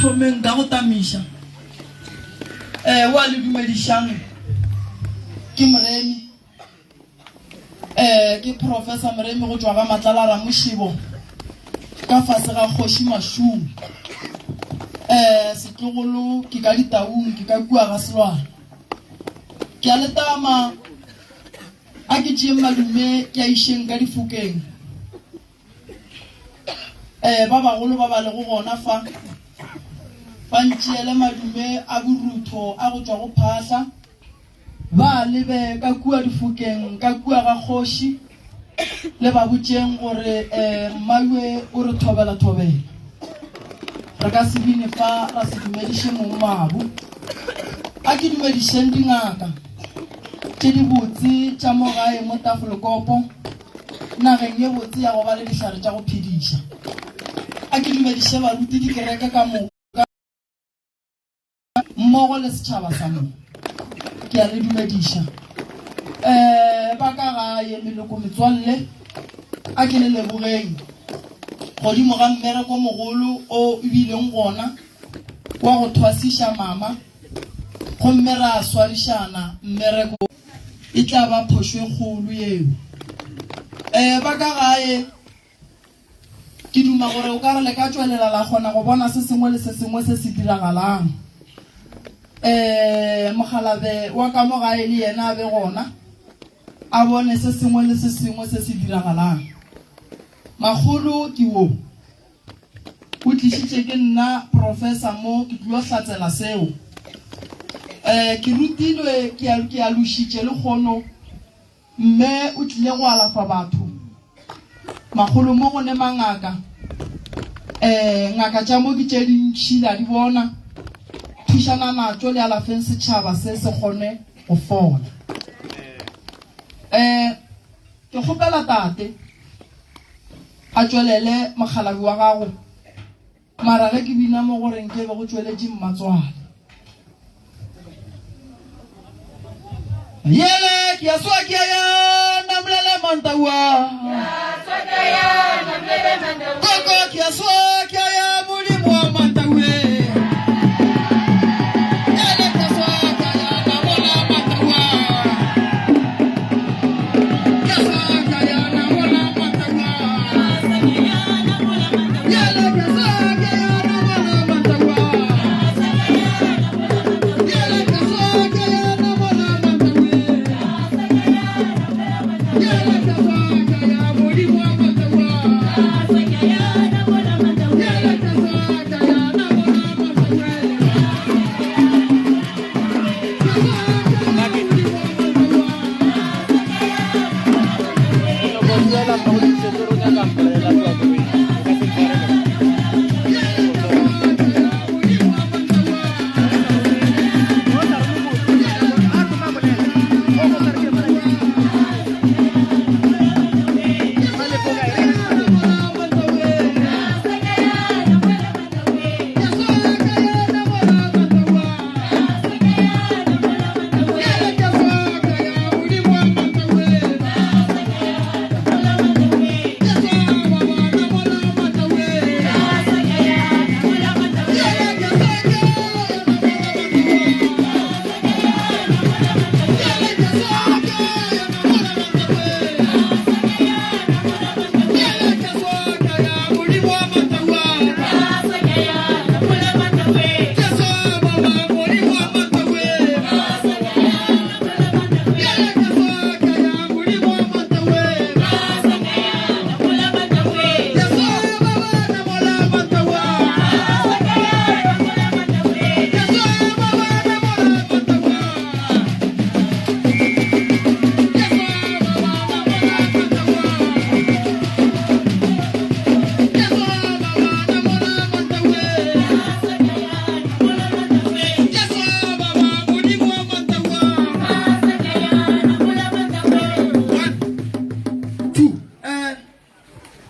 thomeng ka go tamiša. Um wa le dumedišang ke Moremi. Um ke Professor Moremi go tšwa ga Matlala Ramošebo ka fase ga Kgoši Mašung. Um setlogolo ke ka ditaung ke ka kua ga Selwana. Ke a le tama a ke tšeeng madume ke a išeng ka difokeng. Um ba bagolo ba ba lego gona fa ba ntšeele madume a borutho a go tšwa go phahla. Ba lebe ka kua difokeng ka kua ga kgoši, le ba botšeng gore Mmaywe o re thobela-thobela. Re ka se bine fa ra se dumediše mong mabu. A ke dumedišeng dingaka tše dibotse tša mo gae mo Tafelkopo, nageng ye botse ya go ba le dihlare tša go phediša. A ke dumediše baruti dikereke ka moka. Mmogo le setšhaba sa mo. Ke a le dumediša. Um ba ka gae, meloko, metswalle, a ke le lebogeng godimo ga mmereko mogolo o e bileng gona wa go thwasiša mama, gomme ra swarišana mmereko. E tla ba phošo e kgolo yeo. Um ba ka gae. Ke duma gore o ka re le ka tšwelela la kgona go bona se sengwe le se sengwe se se diragalang. Um mokgalabe wa ka mo gae le yena a be gona, a bone se sengwe le se sengwe se se diragalang. Makgolo ke wo. O tlišitše ke nna professor mo, ke tlilo hlatsela seo. Um ke rutilwe, ke a, ke alošitše lekgono. Mme o tlile go alafa batho. Makgolo mo go ne mangaka. Eh, ngaka tša mo ke tše dintši, la di bona. Thušana natšo le alafeng setšhaba se se kgone go fola. Eh, ke kgopela tate a tšwelele mokgalabi wa gago. Mara ge ke bina mo gore nke be go tšweletše mmatswale. Yele ke a swa ke ya namlele mantaua. Koko ke a swa ke ya modimo wa mantaue. Yele ke a swa ke ya namola mantaua. Ke a swa ke ya namola mantaua.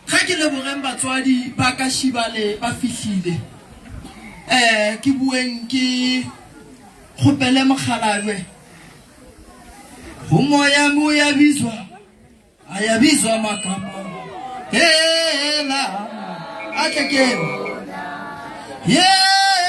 Ga ke lebogeng batswadi ba ka šibale ba fihlile. Um ke bueng ke kgopele mokgalabje go moya moya bizwa a ya bizwa makama hela a tle ke ye.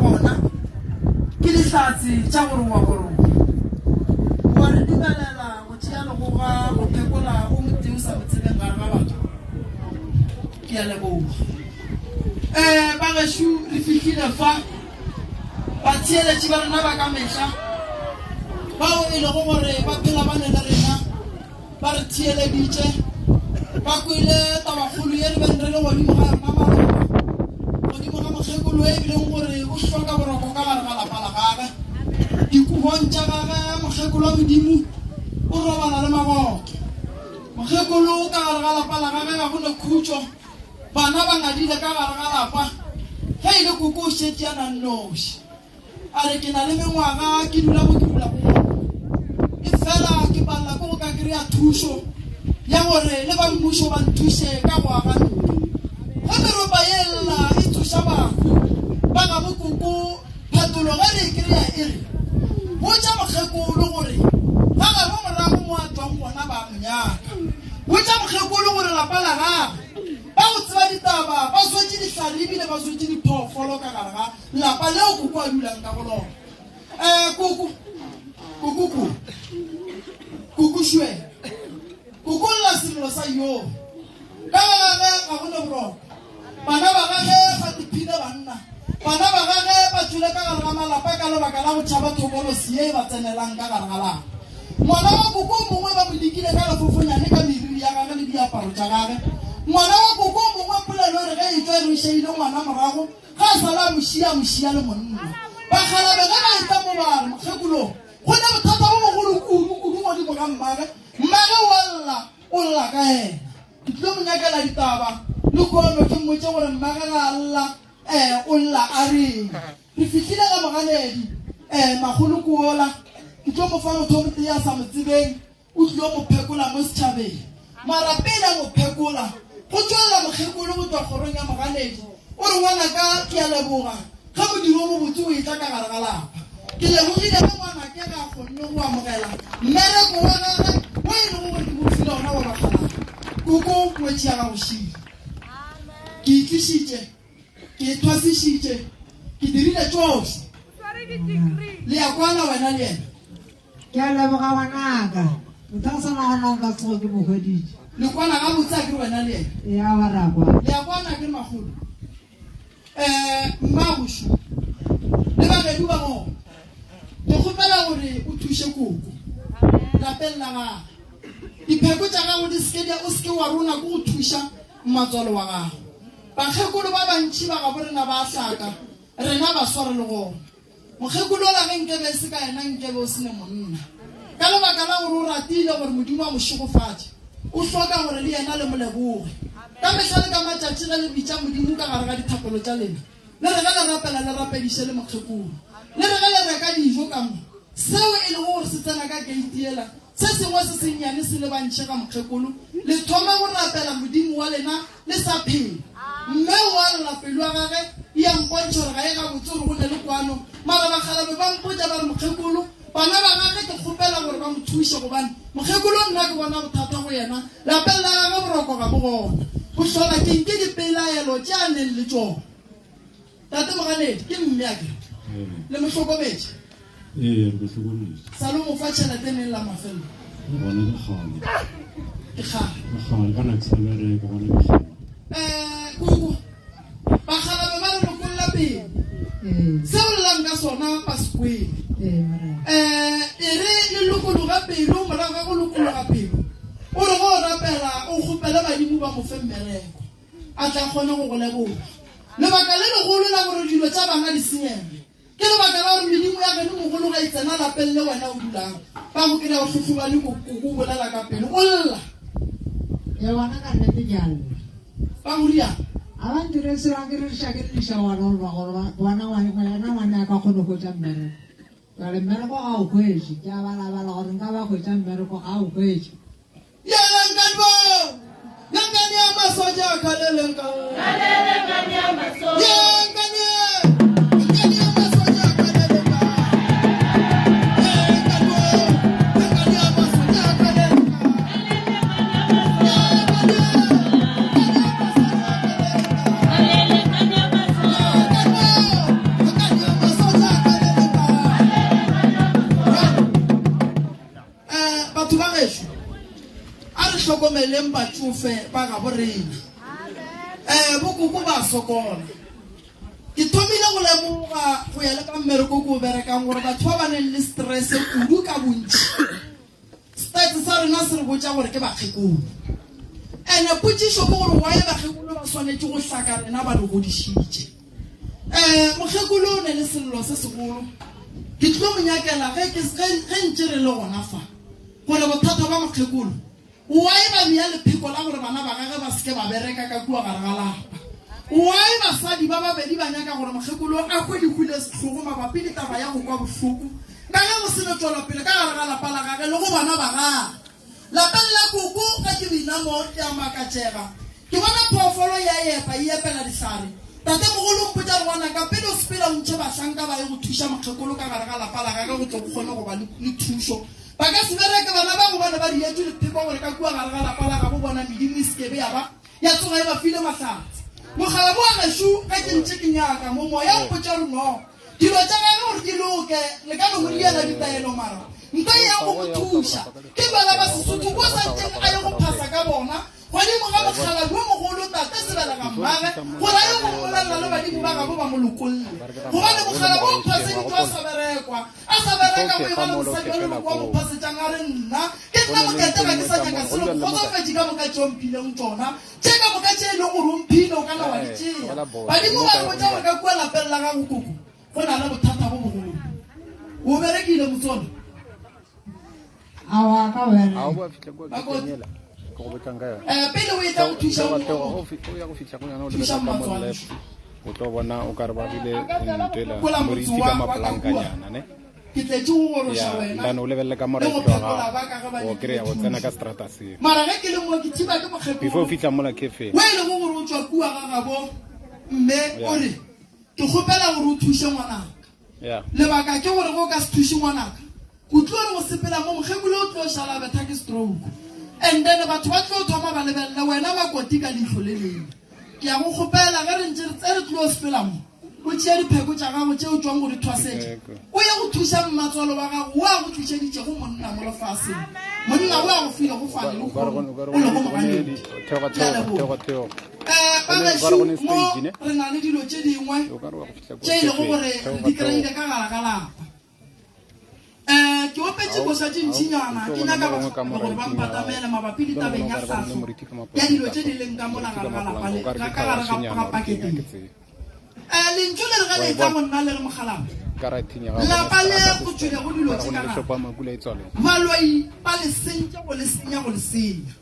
gona ke dihlatse tša gore wa goroga. Wa re dumelela go tšea legoga go phekola o motee o sa mo tsebeng gare ga batho? Ke a leboga. Um bagešo re fihlile fa, batheeletši ba rena ba ka mehla bao e lego gore ba phela ba ne le rena, ba re theeleditše, ba kwele tabakgolo ye re beng re le godimo ga yona maloba, godimo ga mokgekolo e bileng gore o hloka boroko ka gare ga lapa la gage. Dikobong tša gage mokgekolo wa Modimo o robala le maboto. Mokgekolo ka gare ga lapa la gage ga go ne khutšo, bana ba ngadile ka gare ga lapa, ge e le koko o šetše a na nnoši. A re, Ke na le mengwaga ke dula mo ke dulago gona, efela ke palela ke go ka kry-a thušo ya gore le ba mmušo ba nthuše ka go aga ntlo. Ge meropa ye lla e tsoša bahu ba gabo koko, phetolo ge re e kry-a e re, Botša mokgekolo gore ga gabo morago mo a tšwang gona ba a mo nyaka. Botša mokgekolo gore lapa la gagwe ba go tseba ditaba ba swetše dihlare ebile ba swetše diphoofolo ka gare ga Lapa leo koko a dulang ka go lona. Eh, koko, koko ko, koko šwe, koko lla sello sa yoo. Ka ga gage ga go ne boroko. Bana ba gage ba tiphile banna. Bana ba gage ba tšwele ka gare ga malapa ka lebaka la go tšhaba thokolosi ye e ba tsenelang ka gare ga lapa. Ngwana wa koko o mongwe ba mo lekile ka lefofonyane ka meriri ya gage le diaparo tša gage. Ngwana wa koko o mongwe polelo e re ge e tšwa e re o šaile ngwana morago Ge a sa le a mo šia, a mo šia le monna. Bakgalabe ge ba etla mo ba re, Mokgekolo, go ne bothata bo bogolo kudu, kudu godimo ga mmage. Mmage o a lla, o lla ka yena. Ke tlilo mo nyakela ditaba lehono, ke mmotše gore mmage ga a lla, eh, o lla a reng. Re fihlile ga Moganedi, eh, makgolo ke ola. Ke tlo mo fa motho o motee a sa mo tsebeng. O tlilo mo phekola mo setšhabeng. Mara pele a mo phekola, go tšwelela mokgekolo go tšwa kgorong ya moganedi. O re, Ngwanaka, ke a leboga ge modiro o mobotse o etla ka gare ga lapa. Ke lebogile ge ngwanake ge a kgonne go amogela mmereko wa gagwe wo e lego gore ke mo file ona wa bakgalabje. Koko, ngwetši ya gago šile. Ke e tlišitše, ke e thwasišitše, ke dirile tšohle. Le ya kwana wena le yena? Ke a leboga ngwanaka. Motho a sa nagana nka tsoge ke mo hweditše. Le kwana gabotse a ke re wena le yena? Ee, aowa re a kwana. Le a kwana a ke re makgolo? Eh, mmagošu le bagedi ba gona, ke kgopela gore o thuše koko lapeng la gagwe. Dipheko tša gago di seke o seke wa rona ke go thuša mmatswalo wa gago. Bakgekolo ba bantši ba gabo rena ba a hlaka, rena baswa re le gona. Mokgekolo ola ge nkebe e se ka yena nkebe o se ne monna. Ka lebaka la gore o ratile gore Modimo a mo šegofatše, o hloka gore le yena le mo leboge. Ka mehla le ka matšatši ge le bitša Modimo ka gare ga dithapelo tša lena, le re ge le rapela le rapediše le mokgekolo. Le re ge le reka dijo ka mo, seo e lego gore se tsena ka keiti yela, se sengwe se sennyane se lebantšhe ga mokgekolo, le thome go rapela Modimo wa lena le sa phela. Mme o a lla, pelo ya gage e a mpontšha gore ga e gabotse gore go ne le kwano. Mara bakgalabe ba mpotša ba re, Mokgekolo, bana ba gage ke kgopela gore ba mo thuše gobane mokgekolo nna ke bona bothata go yena, lapeng la gage boroko ga bo gona. Go hlola keng ke dipelaelo tše a neng le tšona. Tate Moganedi, ke mme a kere? Le mo hlokometše? Ee, re mo hlokometše. Sa lo mo fa tšhelete neng la mafelelo? Gona ke kgale. Ke kgale. Ke kgale, ka nako sa bereko, gona ke kgale. Eh, koko, bakgalabe ba re lokolla pele. Seo llang ka sona ba se kwele. Eh, e re le lokologe pelo, morago ga go lokologa pelo, o re go rapela o kgopele badimo ba mo fe mmereko. a tla kgone go go leboga. Lebaka le legolo la gore dilo tša bana di senyege ke lebaka la gore medimo ya geno mogolo ga e tsena lapeng le wena o dulang, ba go kry-a o hlohlobane koko o bolela ka pelo o lla. Ee ngwana ka nnete ke a lla. Ba go riang? A ba ntire selo a ke re rša ke le lešawana gore ba gore bona ngwana ngwana a ka kgone go hwetša mmereko. Jwale mmereko ga o hwetše, ke a balabala gore nka ba hwetša mmereko ga o hwetše. hlokomeleng batšofe ba gabo rena. Um bokoko ba sokola. Ke thomile go lemoga go ya le ka mmereko ke o berekang gore batho ba ba neng le stress kudu ka bontši stats sa rena se re botša gore ke bakgekolo. Ene potšišo ke gore why bakgekolo ba swanetše go hlaka rena ba re godišitše. Um mokgekolo o ne le sello se segolo. Ke tlo mo nyakela ge ke ge ntše re le gona fa gore bothata ba mokgekolo Why ba bea lepheko la gore bana ba gage ba se ke ba bereka ka kua gare ga lapa? Why basadi ba babedi ba nyaka gore mokgekolo a hwe lehu le sehlogo mabapi le taba ya go kwa bohloko ka ge go se no tšwelopele ka gare ga lapa la gage le go bana ba gage? Lapeng la koko ge ke bina mo ke a makatšega. Ke bona phoofolo e a epa, e epela dihlare. Tatemogolo o mpotša gore, Ngwanaka, pele o sepela o ntšhe bahlanka ba ye go thuša mokgekolo ka gare ga lapa la gage go tle go kgone go ba le thušo. Ba ka se bereke bana ba gobane ba dietšwe lepheko gore ka kua gare ga lapa la gabo bona medimo e se ke be ya ba ya tsoga e ba file mahlatse. Mokgalabo wa gešo ge ke ntše ke nyaka mo moya o mpotša gore no dilo tša gage gore di loke le ka no mo diela ditaelo mara nto e yang go mo thuša ke bana ba Sesotho ko sa ntšeng a ye go phasa ka bona Godimo ga mokgalabje yo mogolo, tate Sebelega mmagwe, gore a ye go mmolelela le badimo ba gabo ba mo lokolle. Gobane mokgalabje o phaseditšwe a sa berekwa, a sa bereka go eba le mosadi wa leloko wa mo phasetšang a re, Nna ke nna Mokete ga ke sa nyaka selo, ke kgotsofetše ka moka tše o mphileng tšona. Tše ka moka tše e lego gore o mphile o ka na wa di tšea. Badimo ba re botša gore ka kua lapeng la gago koko go na le bothata bo bogolo. O berekile motswalo? Aowa, ka wena. A o ba fihla kua Makoti. keteng yela ke go botšang ka yona. Eh, pele o etla go thuša Theoga, mo- theoga, o fi- o ya go fihla go yona o Thuša lebelela ka mo mmatswale. left o tlo bona o ka re ba bile Eh, a ka tlela ntwela go gopola motse moriti wa- ka wa ka kua. mapolankanyana ne Ke tletše go goroša ya wena ndane o lebelele ka mo le right go wa phekola ba ka ge ba gago o nyakile kry-a o tsena ka thušo. strata seo Mara ge ke le mo ke thiba ke before o mokgekolo fihla mola cafe o e lego gore o tšwa kua ga gabo mme o Ya. re ke kgopela gore o thuše ngwanaka. ya Lebaka ke gore ge o ka se thuše ngwanaka O tlo re go sepela mo mokgekolo o tlo šala a betha ke stroke and then batho ba tlo thoma ba lebelela wena makoti ka leihlo le lengwe. Ke a go kgopela ge re ntše re tse re tlo sepela mo o tšee dipheko tša gago tše o tšwang go di thwasetša o ye go thuša mmatswalo wa gago wo a go tlišeditšego monna mo lefaseng, monna wo a go filego fane lehono o lego moganetši. Ke a leboga. Ba gešo mo re na le dilo tše dingwe tše e lego gore re di kry-ile ka gare ga lapa. Um ke opetše koša tše ntšinyana ke nyaka bakgabo gore ba mpatamele mabapi le tabeng ya hlahlo ya dilo tše di leng ka mola gare ga lapa le ka gare ga pakete ye. Um lentšu le re ge le etla go nna le re mokgalabje, lapa le go tšwilego dilo tše ka gare, baloi ba le sentše go le senya go le senya.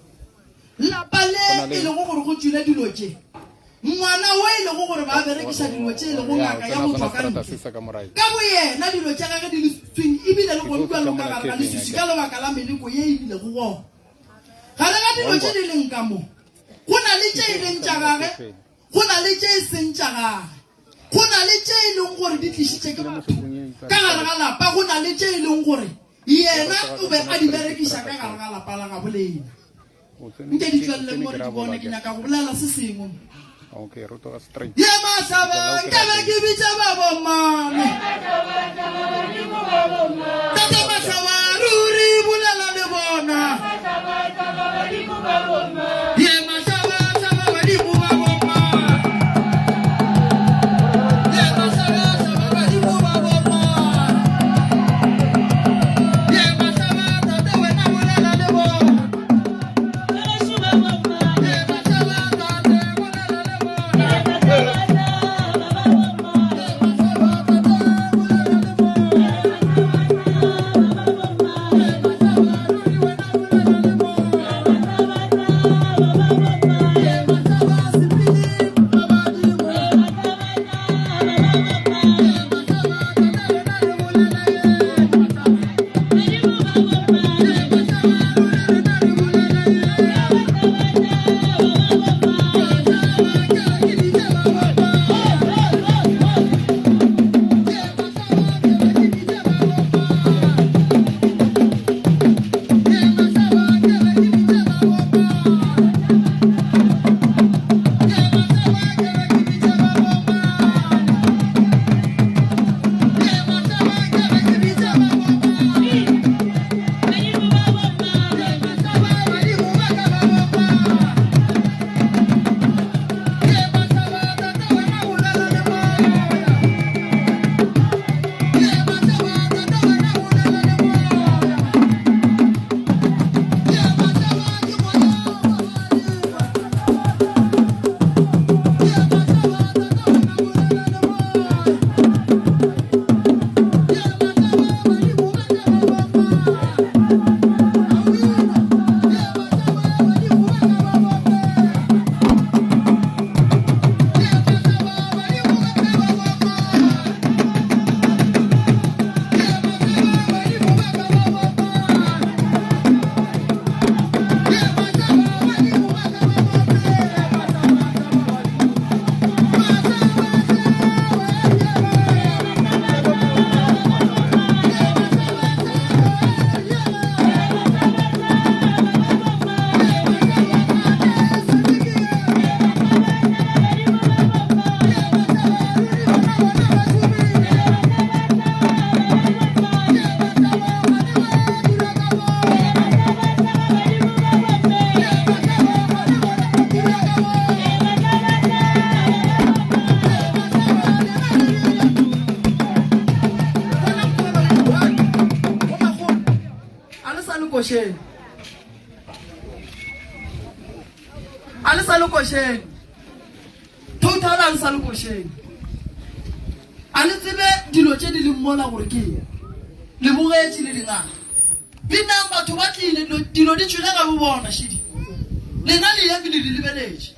Lapa le e lego gore go tšwile dilo tše, ngwana wo e lego gore ba berekiša dilo tše e lego ngaka ya go tšwa ka ntle, ka boyena dilo tša gage di leswiswing e bile le gona bjalo ka gare ga leswiswi ka lebaka la meleko ye e bilego gona. Gare ga dilo tše di leng ka mo, go na le tše e leng tša gage, go na le tše e seng tša gage. Go na le tše e leng gore di tlišitše ke batho ka gare ga lapa, go na le tše e leng gore Yena o be a di berekiša ka gare ga lapa la gabo lena. Nke di tšwelele mo re di bone, ke nyaka go bolela se sengwe mo. Ye mahlaba nke be ke bitša ba bommane. Tate Mahlaba ruri bolela le bona. Ye mahlaba hlaba badimo ba bommane. Ye mahlaba hlaba badimo ba bommane. Ye mahlaba tate wena bolela le bona. Ye mahlaba tate bolela le bona. Ye mahlaba tate. košeng? A le sa le košeng? Total a le sa le košeng? A le tsebe dilo tše di leng mola gore ke eng? Le bogetše le dingaka. Binang batho ba tlile, dilo di tšwile ga bo bona šidi. Lena le eme le di lebeletše.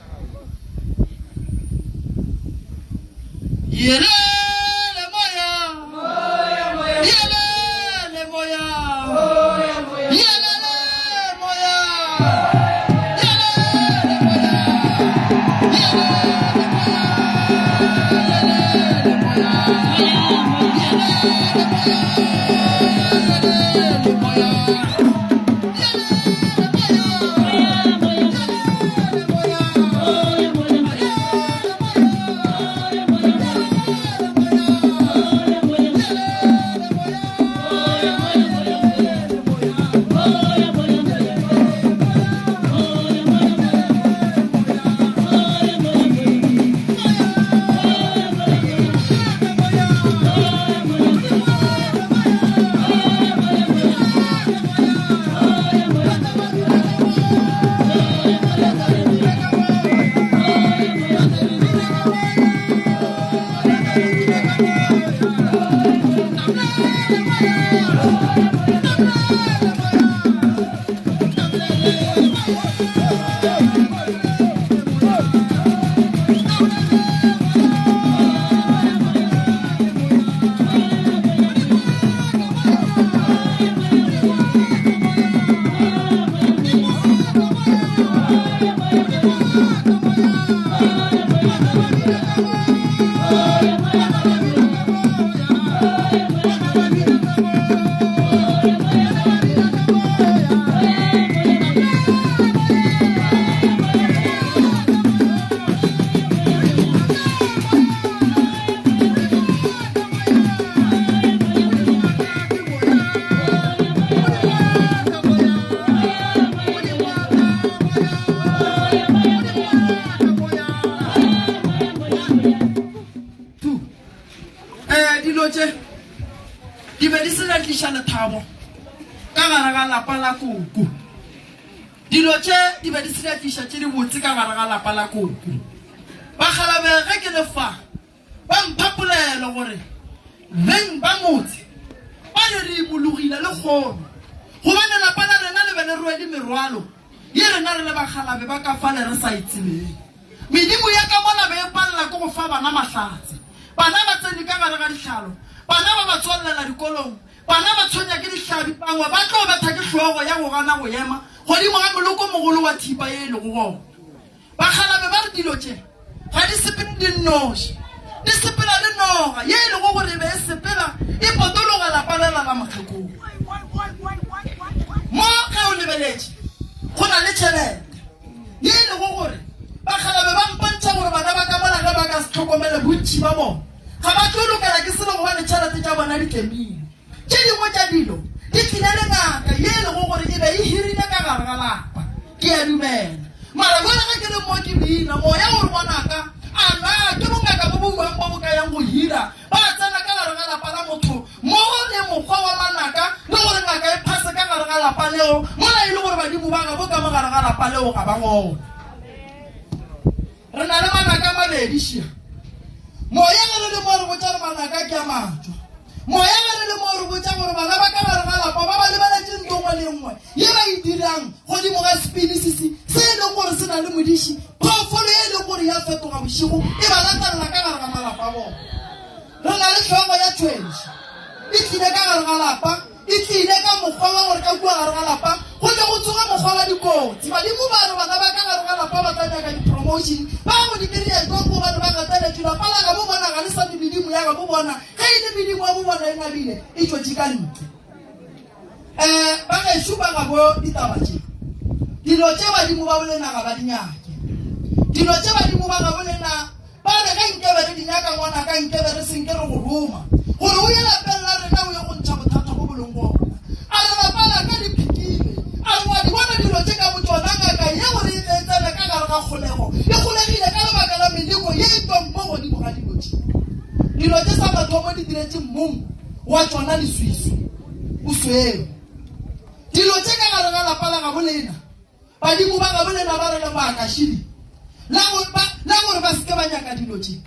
Yelele moya. Yelele moya. Yelele moya. Yelele moya. Yelele moya. Yelele moya. Yelele moya. Yelele moya. Yelele moya. Yelele moya. Yelele moya. Eh, dilo tše di be di se tša tliša lethabo ka gare ga lapa la koko. Dilo tše di be di se tša tliša tše dibotse ka gare ga lapa la koko. Bakgalabe ge ke le fa ba mpha polelo gore beng ba motse ba re re imologile lekgono gobane lapa la rena le be le rwele merwalo ye rena re le bakgalabe ba ka fale re sa e tsebeng. Medimo ya ka mola be e palela ke go fa bana mahlatse. Bana ba tsene ka gare ga dihlalo, bana ba ba tswallela dikolong, bana ba tshwenya ke dihlabi, bangwe ba tlo betha ke hlogo ya go gana go ema godimo ga molokomogolo wa thipa ye e lego gona. Bakgalabe ba re dilo tše ga di sepele di nnoši, di sepela le noga ye e lego gore e be e sepela e potologa lapa lela la mokgekolo. Mo ge o lebeletše go na le tšhelete ye e lego gore bakgalabe ba mpontšha gore bana ba ka mola ge ba ka se hlokomele bontši ba bona ga ba tlo lokela ke selo gobane tšhelete tša bona di tlemile. Tše dingwe tša dilo di tlile le ngaka ye e lego gore e be e hirile ka gare ga lapa. Ke a dumela. Mara bjale ge ke le mo ke bina, moya o re ngwanaka, a na ke bongaka bo bo buang bo bo ka yang go hira ba tsena ka gare ga lapa la motho mo le mokgwa wa manaka le gore ngaka e phase ka gare ga lapa leo mola e le gore badimo ba gabo ka mo gare ga lapa leo ga ba gona. Re na le manaka a mabedi šia. Moya ge re le mo re botša gore manaka ke a matšwa. Moya ge re le mo re botša gore bana ba ka gare ga lapa ba ba lebeletše nto nngwe le nngwe ye ba e dirang godimo ga sepini se se se e leng gore se na le modiši, phoofolo ye e leng gore ya fetoga bošego e ba latelela ka gare ga malapa a bona. Re na le hlogo ya tšhwešo e tlile ka gare ga lapa. E tlile ka mokgwa wa gore ka kua gare ga lapa go tle go tsoge mokgwa wa dikotsi. Badimo ba re bana ba ka gare ga lapa ba tla nyaka di-promotion, ba go di kry-a jwang gobane ba gateletšwe. Lapa la gabo bona ga le sa le medimo ya gabo bona, ge e le medimo ya bo bona e nabile e tšwetše ka ntle. Um ba gešo ba gabo ditaba tše, dilo tše badimo ba bolena ga ba di nyake. Dilo tše badimo ba gabo lena Ba re, Ge nkebe re di nyaka, ngwanaka, nkebe re se nke re go roma gore o ye lapeng la rena o ye go ntšha bothata bo bo leng gona. A re, Lapa la ka le phikilwe. A re, Wa di bona dilo tše ka botšona? Ngaka ye gore e tle e tsene ka gare ga kgolego, e kgolegile ka lebaka la meleko ye e tšwang mo godimo ga dilo tše. Dilo tše sa mathomo di diretše mong wa tšona leswiswi, o sweu. Dilo tše ka gare. gare ga lapa la gabo lena, badimo ba gabo lena ba re lebaka šidi la gore ba se ke ba nyaka dilo tše.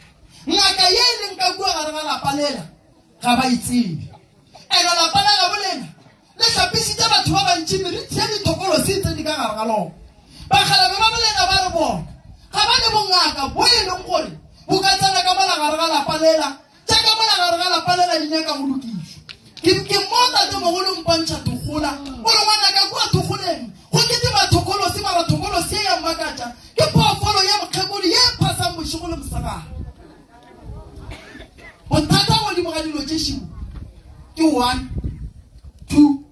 Ngaka ye e leng ka kua gare ga lapa lela ga ba e tsebe. Ene lapa la gabo lena le hlapisitše batho ba bantši merithi ya dithokolosi e tsene ka gare ga lona. Bakgalabje ba bolena ba re bona ga ba ne bongaka bo e leng gore bo ka tsena ka mola gare ga lapa lela. Tša ka mola gare ga lapa lela di nyaka go lokišwa. Ke, ke mo tatemogolo mpontšha thokgola. O re, Ngwanaka, kua thokgoleng go kitima thokolosi, mara thokolosi ye ya mmakatša. Ke phoofolo ya mokgekolo ye e phasang bošego le mosegare. Bothata godimo ga dilo tše šimo ke 1, 2,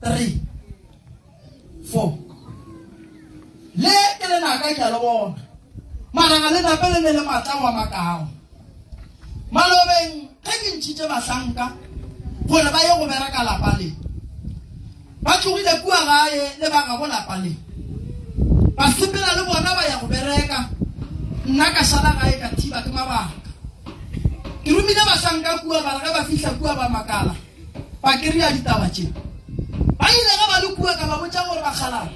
3, 4. Le ke lenaka ke a le bona. Mara ga le nape le ne le matla wa makago. Malobeng ge ke ntšhitše bahlanka gore ba ye go bereka lapa le, ba tlogile kua gae le ba gabo lapa le, ba sepela le bona ba ya go bereka, nna ka šala gae ka thiba ke mabaka. Ke romile bahlanka kua, ba re ge ba fihla kua ba makala, ba kry-a ditaba tše. Ba ile ge ba le kua ka ba botša gore bakgalabje,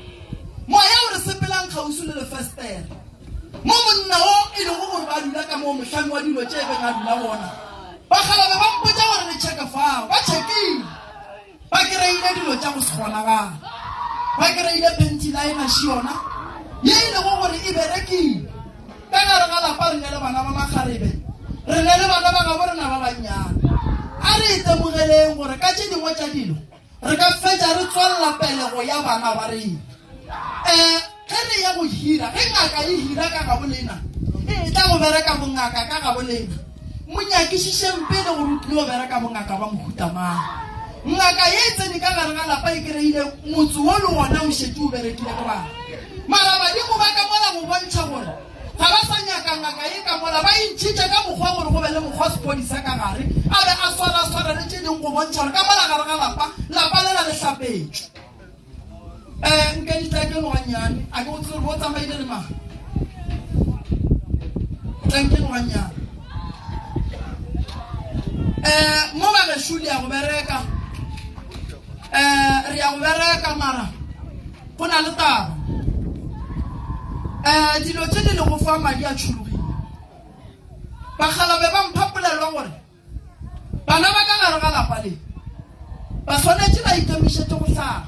moya o re sepelang kgauswi le lefestere. Mo monna wo e lego gore ba dula ka moo mohlami wa dilo tše beng a dula gona. Bakgalabje ba mpotša gore le tšheke fao. Ba tšhekile. Ba kereile dilo tša go se kgonagale. Ba kereile panty liner še yona ye e lego gore e berekile. Ka gare ga lapa re ne le bana ba makgarebe, re ne le bana ba gabo rena ba bannyane. A re itemogeleng gore ka tše dingwe tša dilo Re ka fetša re tswelela pelego ya bana ba rena. Um ge re ya go hira, ge ngaka e hira ka gabo lena, e tla go bereka bongaka ka gabo lena, mo nyakišišeng pele gore o tlile go bereka bongaka ba mohuta mang. Ngaka ye e tsene ka gare ga lapa e kry-ile motse wo le wona o šetše o berekile ke bana. Mara badimo ba ka mola go bontšha gore Ga ba sa nyaka ngaka ye ka mola, ba e ntšhitše ka mokgwa gore go be le mokgwa sepodisa ka gare, a be a swaraswara le tše dingwe go bontšha gore ka mola gare ga lapa, lapa lela le hlapetšwe. Um nke di tla keno gannyane, a ke go tsebe gore bo tsamaile le mang. Tla nkeno gannyane. Um mo ba gešo le ya go bereka, um re ya go bereka mara Go na le taba. Um dilo tše di lego fa madi a tšhologile. Bakgalabe ba mpha polelo gore bana ba ka gare ga lapa le ba swanetše ba ikemišetše go hlapa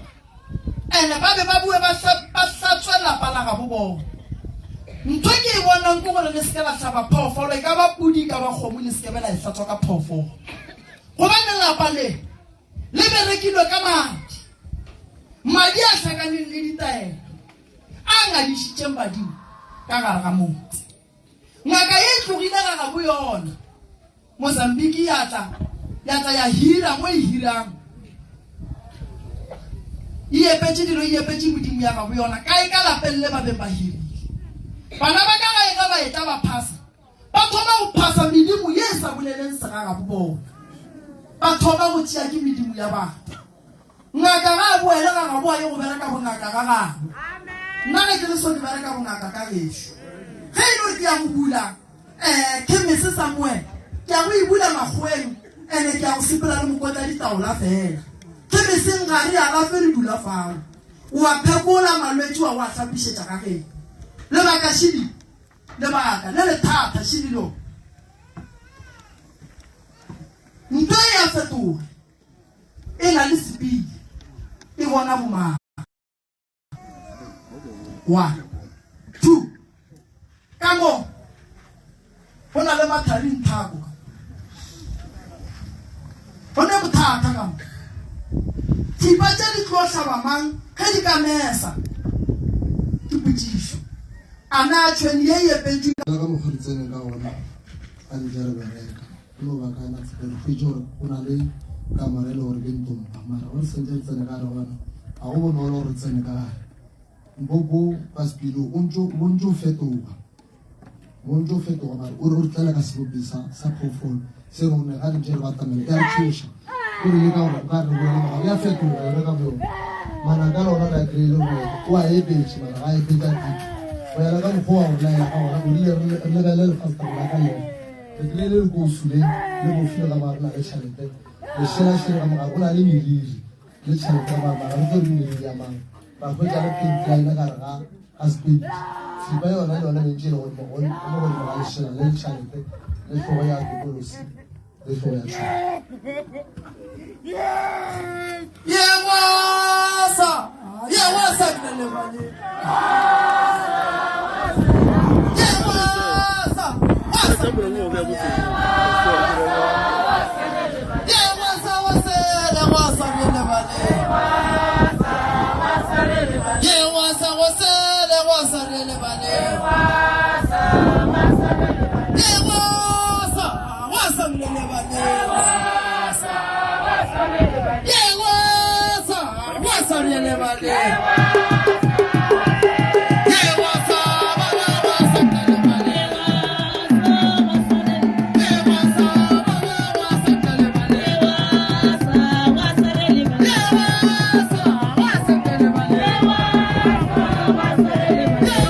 ene ba be ba bue ba hlatswe lapa la gabo bona. Ntho ke e bonang ke gore le seke la hlaba phoofolo, e ka ba pudi, e ka ba kgomo, le seke be la e hlatswa ka phoofolo. Gobane lapa le Le berekilwe ka madi, madi a hlakaneng le ditaelo, a ngadišitšeng badimo ka gare ga motse. Ngaka ye e tlogile ga gabo yona Mozambique ya tla ya tla ya hira mo e hirang e epetše dilo e epetše modimo ya gabo yona kae ka lapeng le ba beng ba hirile. Bana ba ka gae ge ba etla ba phasa Ba thoma go phasa medimo ye e sa boleleng segagabo bona. Ba thoma go tšea ke medimo ya batho. Ngaka ga a boele ga gabo a ye go bereka bongaka ga gabo. Nna ge ke le so ke bereka bongaka ka gešo. Ge e le gore ke ya go bula um khemese somewhere, ke ya go e bula makgoweng ene ke ya go sepela le mokotla ditaola fela. Khemeseng ga re alafe re dula fao. O a phekola malwetši wa go a hlapišetša ga geno. Lebaka šidi. Lebaka le le thata šidilo. Ntwa e a fetoga. E na le sepili. E bona bomang. 1 2 Ka mo go na le mathari nthako. Go ne bothata ka mo. Thipa tše di tlo hlaba mang ge di ka mesa? Ke potšišo. A na tšhwene ye e epetšwe ka. Ka mokgwa re tseneng ka gona ga ntše re bereka, e no ba ka na re hwetše gore go na le kamora e le gore ke ntompa, mara gore sentse re tsene ka gare gona ga go bonolo gore re tsene ka gare. Mpopo ka sepilo o ntše o fetoga. O ntše o fetoga mare o re o re tlela ka sebopi sa sa phoofolo se re ne ga re ntše re batamela e a re tšhoša. O re leka gore o ka re boela morago ya fetoga yona ka boyona. Manaka le ona re a kry-ile gore o a epetše mara ga a epetša pitšo. Go ya le ka mokgwa wa go laela ka gona o rile re lebelele lefastere la ka lena. Re kry-ile lekousu le le bofile ka mogare na le tšhelete. Lešelašele ka mogare o na le meriri. Le tšhelete ba mara re tlo re meriri ya mang. Ra hwetša le paint line gare ga ga sepedi. Thipa yona le yona mentši e le godimo go mo godimo ga lešela le tšhelete le hlogo ya tokolosi le hlogo ya tšhwene. Ye wasa, ye wasa ke le bale. Ye wasa, wasa. Ye wasa wasa le wasa ke le bale. Ye wasa wasa le wasa re le bale. Ye wasa wasa le le bale. Ye wasa wasa re le bale. Ye wasa baba wasa le le bale. Ye wasa baba wasa le le bale. Ye wasa wasa le le bale. Ye wasa wasa le le bale. Ye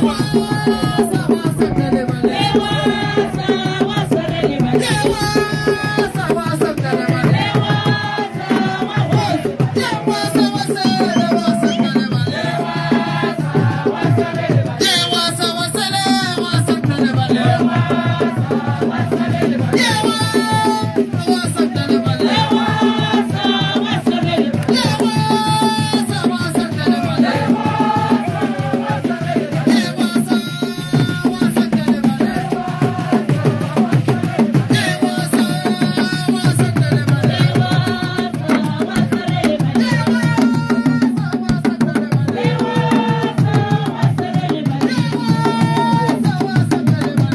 wasa wasa le le bale. Ye wasa wasa le wasa le le bale. Ye wasa wasa le wasa le le bale. Ye wasa wasa le le bale. Ye wasa wasa le le bale. Ye wasa wasa le le bale. Ye wasa wasa le le bale. Ye wasa wasa le le bale. Ye wasa wasa le le bale.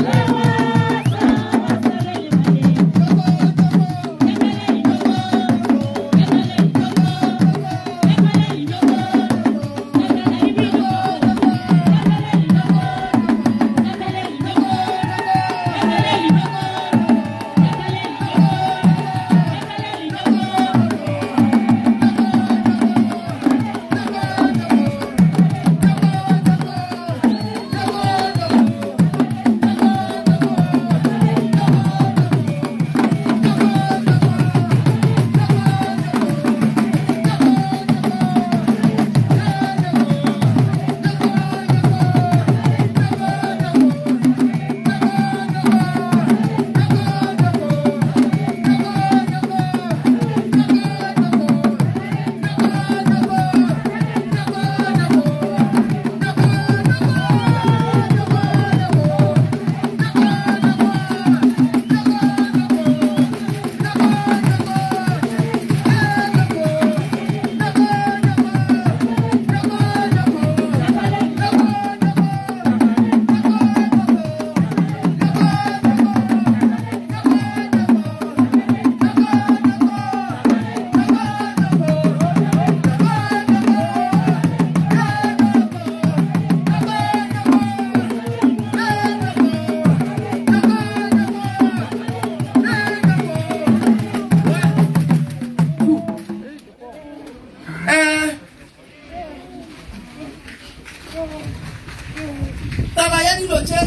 Taba ya dilo tše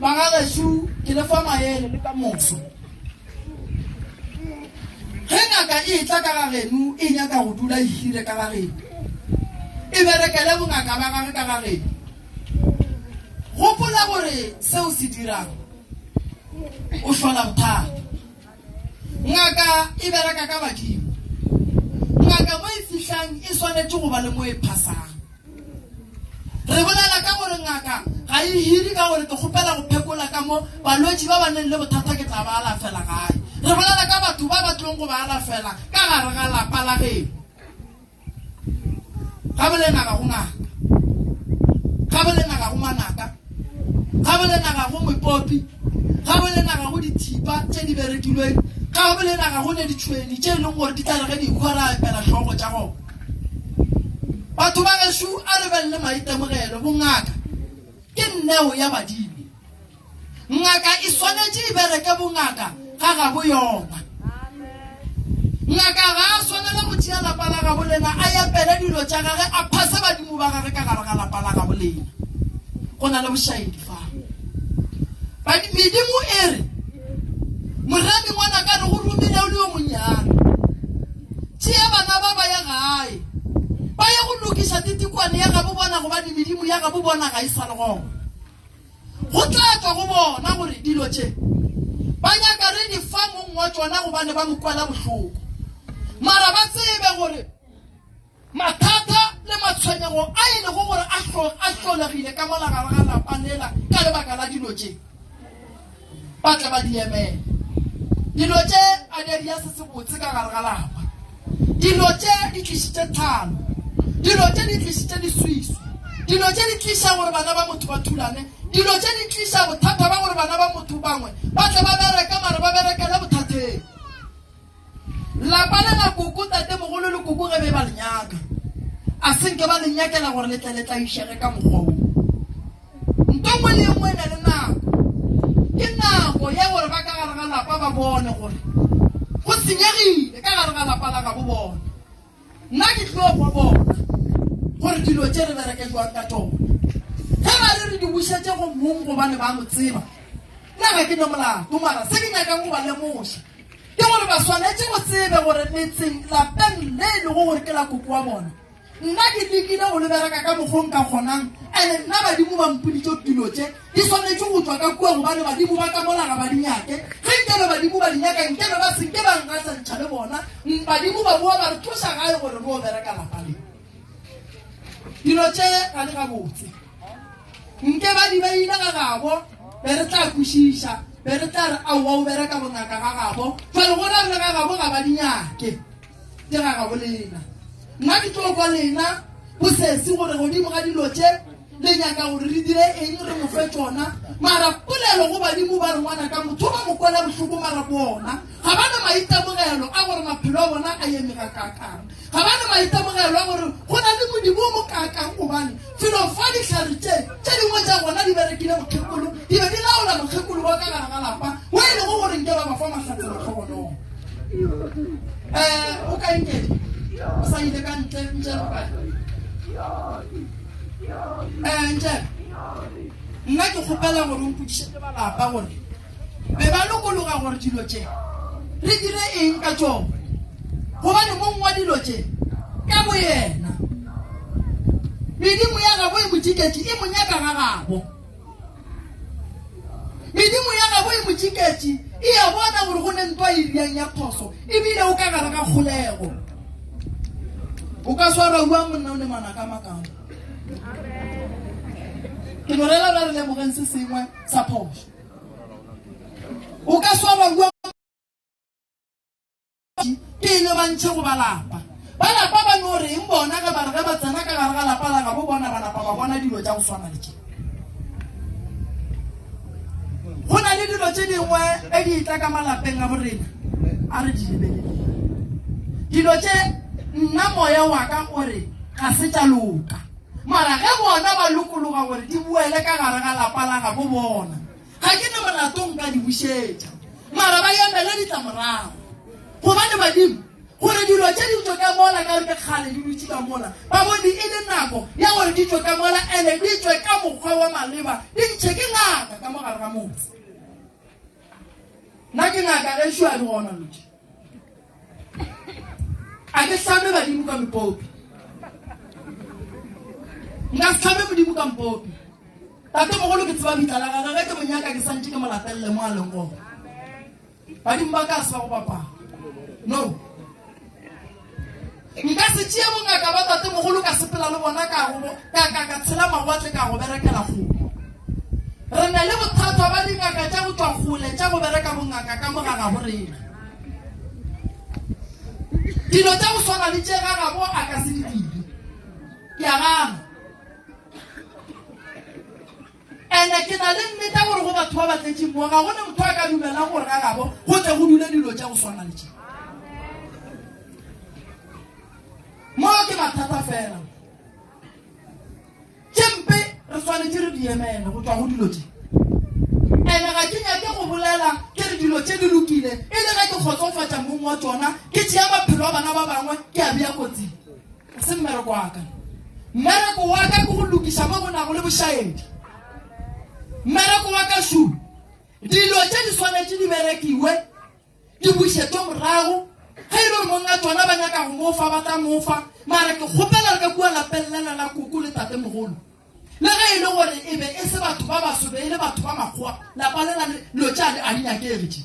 bagagešo ke le fa maele le ka moso. Ge ngaka e etla ka ga geno e nyaka go dula e hire ka ga geno, e berekele bongaka ba gage ka ga geno. Gopola gore seo se dirang o hlola bothata. Ngaka e bereka ka badimo. Ngaka mo e fihlang e swanetše go ba le mo e phasang. Re bolela ka gore ngaka ga e hiri ka gore ke kgopela go phekola ka mo balwetši ba ba neng le bothata ke tla ba alafela gae. Re bolela ka batho ba ba tlong go ba alafela ka gare ga lapa la geno. Ga bolena ga go ngaka. Ga bolena ga go manaka. Ga bolena ga go mepopi. Ga bolena ga go dithipa tše di berekilweng. Ga bolena ga go ne ditšhweni tše e leng gore di tla re ge di hwa ra epela hlogo tša gona. Batho ba gešo a re beng le maitemogelo. Bongaka ke neo ya badimo. Ngaka e swanetše e bereke bongaka ga gabo yona. Ngaka ga a swanela go tšea lapa la gabo lena a epele dilo tša gage a phase badimo ba gage ka gare ga lapa la gabo lena. Go na le bošaedi fa. Medimo e re, Moremi ngwanaka re go romile o le yo monnyane. Tšea bana. bona gobane medimo ya gabo bona ga e sa le gona. Go tla tšwa go bona gore dilo tše ba nyaka re di fa mong wa tšona gobane ba mo kwela bohloko. Mara ba tsebe gore mathata le matshwenyego a e lego gore a a hlolegile ka mola gare ga lapa lela ka lebaka la dilo tše ba tle ba di emele. Dilo tše a di a dia se sebotse ka gare ga lapa. Dilo tše di tlišitše tlhalo. Dilo tše di tlišitše leswiswi. Dilo tše di tliša gore bana ba motho ba thulane. Dilo tše di tliša bothata ba gore bana ba motho bangwe ba tle ba bereke mara ba berekele bothateng. Lapa le la koko, tatemogolo le koko ge be ba le nyaka, a se nke ba le nyakela gore le tle le tlaišege ka mokgwa wo. Nto nngwe le nngwe e na le nako. Ke nako ya gore ba ka gare ga lapa ba bone gore go senyegile ka gare ga lapa la gabo bona. Nna ke tlo kwa bona gore dilo tše re bereke jwang ka tšona. Ge ba re re di bušetše go mong gobane ba mo tseba, nna ga ke ne molato. Mara se ke nyakang go ba lemoša ke gore ba swanetše go tsebe gore metseng lapeng le e lego gore ke la koko wa bona, Nna ke lekile go le bereka ka mokgo nka kgonang, ene nna badimo ba mpoditše dilo tše di swanetše go tšwa ka kua gobane badimo ba ka mola ga ba di nyake. Ge nkebe badimo ba di nyaka nkebe ba se nke ba ngahlantšha le bona. Badimo ba boa ba re tloša gae gore re o bereka lapa le. Dilo tše ga di gabotse. Nke ba di beile ga gabo be re tla kwešiša, be re tla re aowa o bereka bongaka ga gabo. Jwale go ra re ga gabo ga ba di nyake. Ke ga gabo lena. Nna ke tlo kwa lena bosesi gore godimo ga dilo tše le nyaka gore re dire eng re mo fe tšona. Mara polelo go badimo ba re ngwana ka motho ba mo kwela bohloko mara bona ga ba na maitemogelo a gore maphelo a bona a eme ga kaakang. Ga ba na maitemogelo a gore go na le modimo o mo kaakang gobane felo fa dihlare tše tše dingwe tša gona di berekile mokgekolo di be di laola mokgekolo wa ka gare ga lapa o e lego gore nke ba ba fa mahlatse matlhogonong. Eh, o kae Nkedi? O sa ile ka ntle, Ntšele o kae? Eh, Ntšele, nna ke kgopela gore o mpotšišetse ba lapa gore be ba lokologa gore dilo tše re dire eng ka tšona gobane mong wa dilo tše ka boyena medimo ya gabo e mo tšiketše e mo nyaka ga gabo. Medimo ya gabo e mo tšiketše, e a bona gore go ne ntwa e riang ya phoso, ebile o ka gare ga kgolego. O ka swara ua monna o ne manaka makalo. Ke no rela ra re lemogeng se sengwe sa phoso. O ka swara ua Pele ba ntšhe go ba lapa. Ba lapa ba no reng bona ge ba re ge ba tsena ka gare ga lapa la gabo bona ba napa ba bona dilo tša go swana le tše? Go na le dilo tše dingwe e di tla ka malapeng a borena a re di lebeleleng. Dilo tše nna moya wa ka o re ga se tša loka. Mara ge bona ba lokologa gore di boele ka gare ga lapa la gabo bona, Ga ke na molato nka di bušetša, mara ba emele ditlamorago. Gobane badimo, gore dilo tše di tšwe ka mola ka gore ke kgale di dutše ka mola, ba bone e le nako ya gore di tšwe ka mola ene di tšwe ka mokgwa wa maleba, di ntšhe ke ngaka ka mo gare ga motse. Nna ke ngaka gešo a di gona lo tše. A ke hlame badimo ka mepopi. Nka se hlame modimo ka mpopi. Tatemogolo ke tseba bitla la gagwe, ge ke mo nyaka ke santše ke mo latelele mo a leng gona. Badimo ba ka se ba go bapala. No. Nka se tšee bongaka ba tatemogolo ka sepela le bona ka go ka ka ka tshela mawatle ka go berekela kgole. Re na le bothata ba dingaka tša go tšwa kgole tša go bereka bongaka ka mo ga gabo rena. Dilo tša go swana le tše ga gabo a ka se di dire. Ke a gana. Ene ke na le nnete gore go batho ba ba tletšeng mo ga go ne motho a ka dumelang gore ga gabo go tle go dule dilo tša go swana le tše. Mo ke mathata fela. Tše mpe re swanetše re di emele go tšwa go dilo tše. Ene ga ke nyake go bolela ke re dilo tše di lokile e le ge ke kgotsofatša mong wa tšona ke tšea maphelo a bana ba bangwe ke a bea kotsing. Ga se mmereko wa ka. Mmereko wa ka ke go lokiša mo go nago le bošaedi. Mmereko wa ka šo, dilo tše di swanetše di berekiwe, di bušetšwe morago. Ge e le gore monga tšona ba nyaka go mo fa, ba tla mo fa. Mara ke kgopela le ka kua lapeng lela la koko le tatemogolo, le ge e le gore e be e se batho ba baso, be e le batho ba makgowa, lapa lela le dilo tša a di nyakege tše.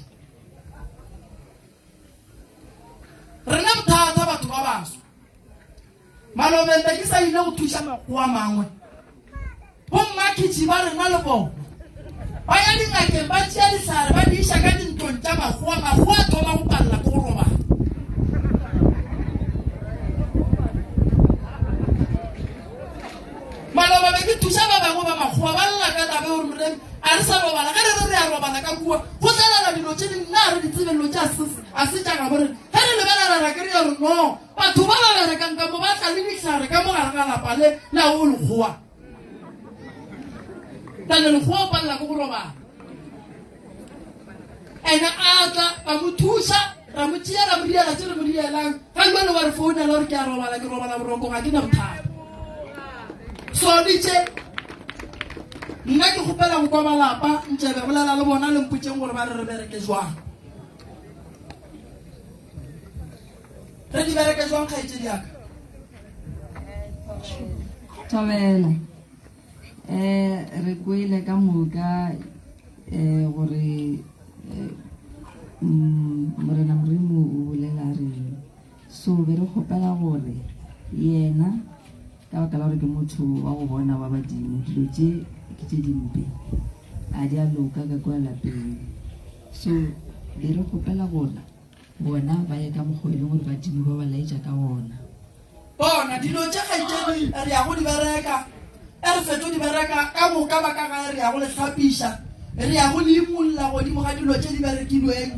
Rena bothata batho ba baso. Malobeng be ke sa ile go thuša makgowa mangwe. Bommakhitšhi ba rena le bona ba ya dingakeng ba tšea dihlare ba di iša ka dintlong tša makgowa, makgowa a thoma go palela ke go robala. Maloba be ke thuša ba bangwe ba makgowa ba lla ka taba gore moremi a re sa robala, ge re re re a robala ka kua go tlelela dilo tše dingwe nna a re di tsebe dilo tše a se tša gabo rena. Ge re lebelela ra kry-a gore no batho ba ba berekang ka mo ba tla le dihlare ka mo gare ga lapa le la o lekgowa, tane lekgowa o palela ke go robala. Ene a tla ba mo thuša ra mo tšea ra mo diela tše re mo dielang, ga jale wa re founela gore ke a robala, ke robala boroko ga ke na bothata. So ditše nna ke kgopela go kwa malapa ntšebe bolela le bona le mpotseng gore ba re re bereke jwang. Re di bereke jwang kgaetšedi yaka? Thobela. Eh re kwele ka moka eh gore eh, mm, Morena Modimo o bolela reng. So be re kgopela gore yena ka baka la gore ke motho wa go bona wa badimo dilo tše ke tše dimpe a di a loka ka kua lapeng. So be re kgopela gore bona ba ye ka mokgwa e leng gore badimo ba ba laetša ka gona. Bona dilo tše kgaetšedi re ya go di bereka, e re fetso di bereka ka moka ba ka gae re ya go le hlapiša, re ya go le imulla godimo ga dilo tše di berekilweng.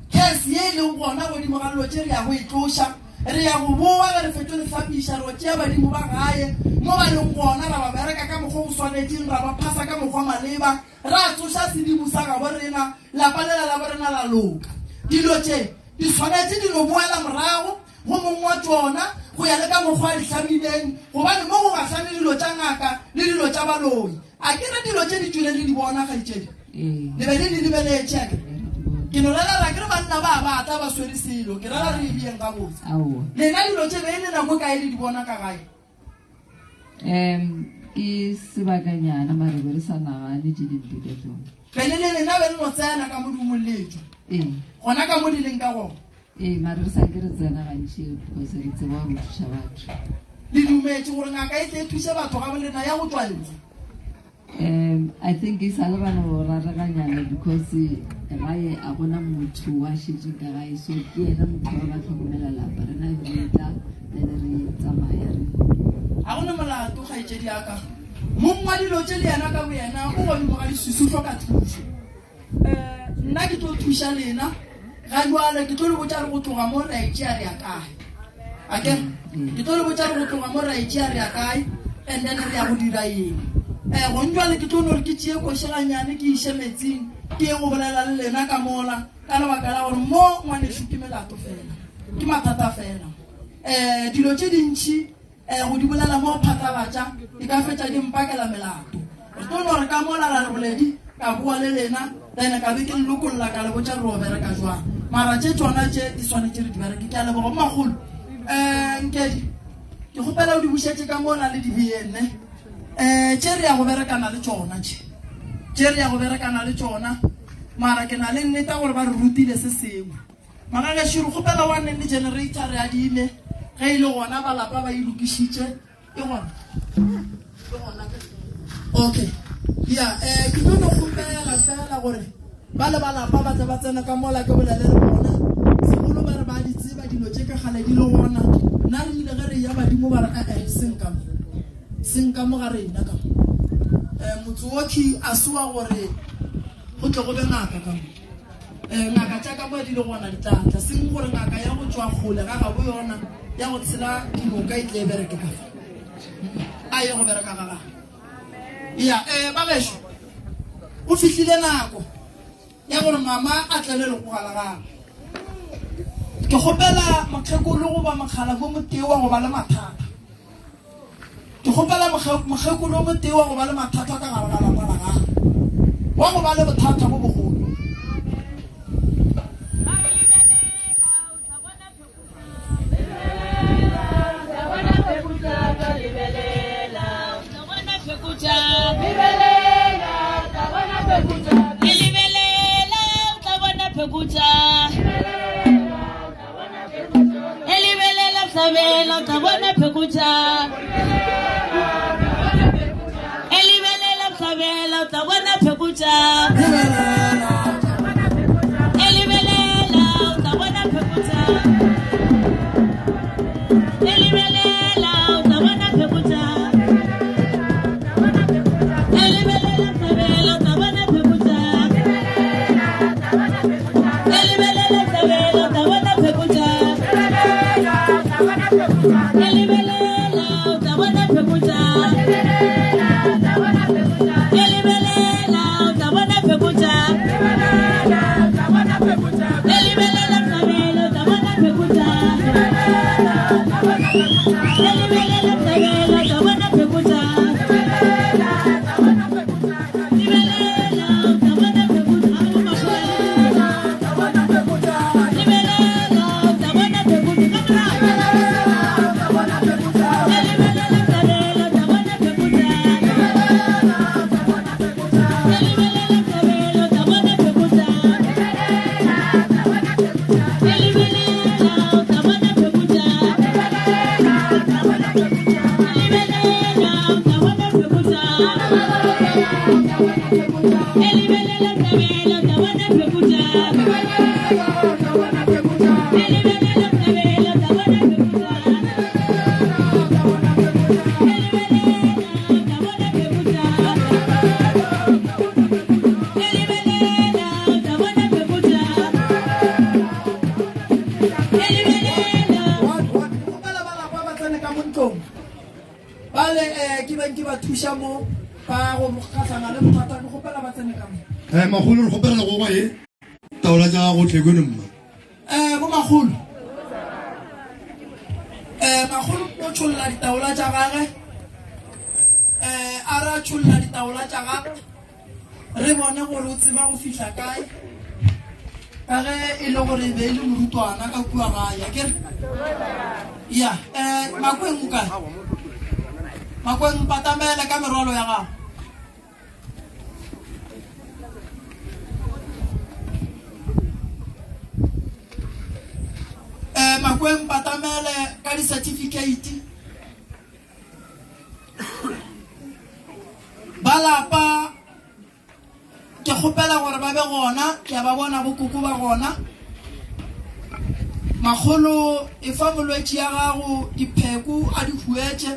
Curse ye e leng gona godimo ga dilo tše re ya go e tloša, re ya go boa ge re fetso le hlapiša, ro tšea badimo ba gae mo ba leng gona ra ba bereka ka mokgwa o swanetšeng, ra ba phasa ka mokgwa maleba. Ra tsoša sedimo sa gabo rena, lapa lela la borena la loka. Dilo tše di swanetše di no boela morago go mong wa tšona go ya le ka mokgwa a di hlamileng, gobane mo go gahlane dilo tša ngaka le dilo tša baloi. A ke re dilo tše di tšwele le di bona, kgaetšedi? Le be le di lebeletše, a ke re? Ke no rela ra ke re banna ba ba tla ba swere selo, ke rela re e beyeng gabotse. Lena dilo tše be e le nako kae le di bona ka gae? Um ke sebakanyana mare be re sa nagane tše dimpe ka tsone. Pele le lena be le no tsena ka mo dumong le tšwa. Ee. Gona ka mo di leng ka gona. Ee, mare re sa ke re tsena gantši because re tseba gore o thuša batho. Le dumetše gore ngaka e tle e thuše batho ga bolena ya go tšwa ntle? Um, I think e sa le ra no rareganyana because gae a gona motho wa šetšeng ka gae, so ke yena motho wa ba tlhokomela lapa, rena re tla then re tsamaya re. Ga go na molato kgaetšedi ya ka. Mong wa dilo tše le yena ka boyena o godimo ga leswiswi o hloka thušo. Um nna ke tlo thuša lena ga jwale, ke tlo le botša re go tloga mo re a e tšea re ya kae. Akere ke tlo le botša re go tloga mo re a e tšea re ya kae and then re ya go dira eng. Um gong jwale ke tlo no re ke tšee koše ganyane ke iše metsing ke ye go bolela le lena ka mola ka lebaka la gore mo ngwanešu ke melato fela, ke mathata fela. Um dilo tše dintšhi um go di bolela mo phatlalatša di ka fetša di mpakela melato. Re tlo no re ka mola ra re boledi ka boa le lena then ka be ke le lokolla ka le botša re o bereka jwang. Mara tše tšona tše di swanetše re di bereke. Ke a leboga bomakgolo. Um Nkedi ke kgopela o di bušetše ka mola le di beyeng ne. Um tše re ya go berekana le tšona tše. Tše re ya go berekana le tšona mara ke na le nneta gore ba re rutile se sengwe. Magagešo re kgopela wa neng le generator re adime ge e le gona ba lapa ba e lokišitše e gona e gona okay ya eh ke tlo no kgopela fela gore ba le ba lapa ba tle ba tsena ka mola ke bolele le bona segolo ba re ba di tseba dilo tše ka gale di le gona nna re ile ge re ya badimo ba re ee seng ka mo seng ka mo ga rena ka mo um motse otlhe a se wa gore go tle go be ngaka ka mo um ngaka tša ka mo di le gona di tla tla seng gore ngaka ya go tšwa kgole ga gabo yona ya go tshela dinoka e tle e bereke ka fa a ye go bereka ga gagwe ya um ba gešo go fihlile nako ya gore mama a tle le legoga la gagwe ke kgopela mokgekolo goba mokgala mo motee wa go ba le mathata Ke kgopela mokgekolo o motee wa go ba le mathata ka gare ga lapa la gagwe, wa go ba le bothata bo bogolo. phekutša. E lebelela hlabela o tla bona phekutša. E lebelela hlabela o tla bona phekutša. E lebelela o tla bona phekutša. E lebelela o tla bona phekutša. E lebelela hlabela o tla bona phekutša. E lebelela hlabela o tla bona phekutša. E lebelela o tla bona phekutša. E lebelela o tla bona phekutša. E lebelela hlabela o tla bona phekutša. E lebelela hlabela o tla bona phekutša. Lebelela o tla bona phekutša. Lebelela o tla bona phekutša. Ka morago. E lebelela hlabela o tla bona phekutša. E lebelela hlabela o tla bona phekutša. E lebelela o tla bona phekutša. E lebelela o tla bona phekutša. E lebelela hlabela o tla bona phekutša. E lebelela hlabela o tla bona phekutša. E lebelela o tla bona phekutša. E lebelela o tla bona phekutša. E lebelela. Kgopela ba lapa ba tsene ka mo ntlong bale um ke beng ke ba thuša mo ba go gahlana le bothata ke kgopela ba tsene ka mo. Eh, makgolo re kgopela go kwa ye taola tša gago tle kweno mma. Um bo makgolo um makgolo o tšholla ditaola tša gage um a re a tšholla ditaola tša gage re bone gore o tseba go fihla kae ka ge e le gore e be e le morutwana ka kua gae a kere ya um makweng o kae makweng patamele ka merwalo ya gago um makweng patamele ka di-certificate Ba lapa ke kgopela gore ba be gona, ke a ba bona bokoko ba gona. Makgolo e fa molwetši ya gago dipheko a di huetše.